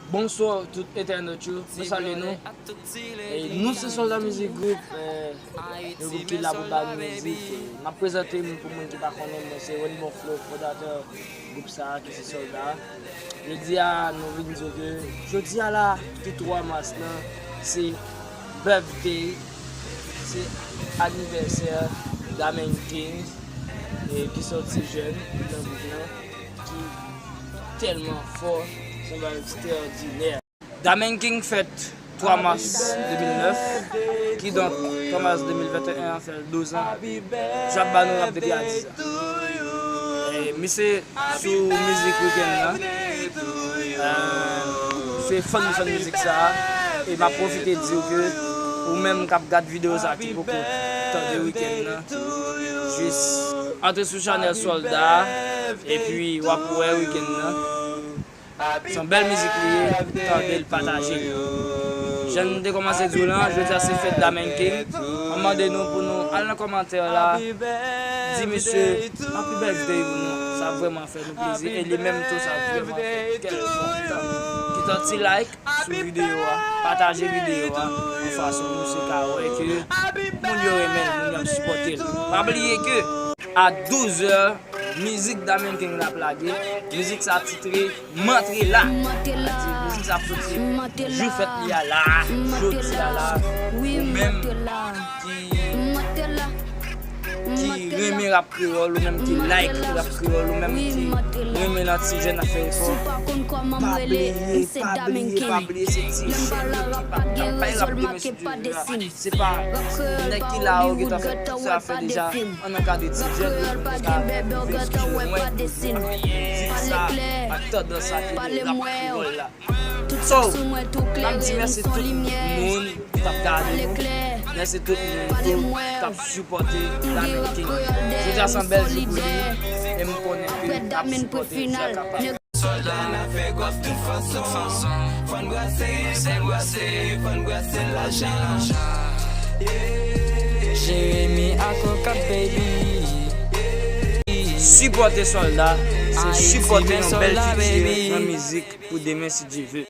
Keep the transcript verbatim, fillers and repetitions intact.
Bonswa tout entènòt yo, mwen salye nou. E nou se Sòlda Mizik Gwoup, e, yon gwoup ki la pou ba nou mizik. E, m ap prezante m pou moun ki pa konnen mwen, se Wenbon Flo, fondatè gwoup sa a ki se Sòlda. Jodi a, nou vin di ke jodi a la, ki twa mas lan, se birthday, se anivèsè Dameng King, e, ki sòti jèn nan gwoup lan, ki tèlman fò, se yon bagay ekstwòdinè. Dameng King fèt twa mas de mil nèf, kidonk twa mas de mil venteyen an fè l douz an. J ap ba nou rap depi a diz an. E, misye sou mizik Weekend lan. E, se fan, fan mizik sa a. E m ap pwofite di w ke ou menm k ap gad videyo sa a ki poko tande Weekend lan, jis antre sou chanèl Sòlda a, epi w ap wè Weekend lan. Se yon bèl mizik li ye, tande l, pataje l. Jan n te kòmanse di w lan, jodi a se fèt Dameng King. M ap mande nou pou nou al nan kòmantè la, di misye happy birthday pou nou. Sa vrèman fè nou plezi. E li menm tou, sa vrèman fè kè l kontan. Kite yon ti like sou videyo a, pataje videyo a, yon fason misye ka wè ke moun yo renmen l, moun yo ap sipòte l. Pa bliye ke a douz è, mizik Dameng King la ap lage. Mizik sa titre M antre la. Mizik sa ap soti jou fèt li a la, jodi a la. Ou menm ki, ki renmen rap kreyòl, ou menm ki like rap kreyòl, ou menm ki renmen lè ti jèn ap fè efò, pa bliye, pa bliye, pa bliye, se ti jèn yo ki pa, k ap bay rap demen sou diri la. Se pa nèg ki la yo gentan fè tout sa fè deja, ann ankadre ti jèn yo pou yo ka rive sou jwèt, mizik sa ak tandans sa ki rele rap kreyòl la. So, n ap di mèsi tout moun k ap gade nou, mèsi tout moun tou k ap sipòte Dameng King. Jodi a se yon bèl jou pou li, e m konnen ke l ap sipòte Jakapa. Sòlda n ap fè gwòf tout fason. Fò n brase, fò n brase, fò n brase lajan. Jeremi ak Okap, baby. Sipòte Sòlda, se sipòte yon bèl fiti nan mizik pou demen, si Dye vle.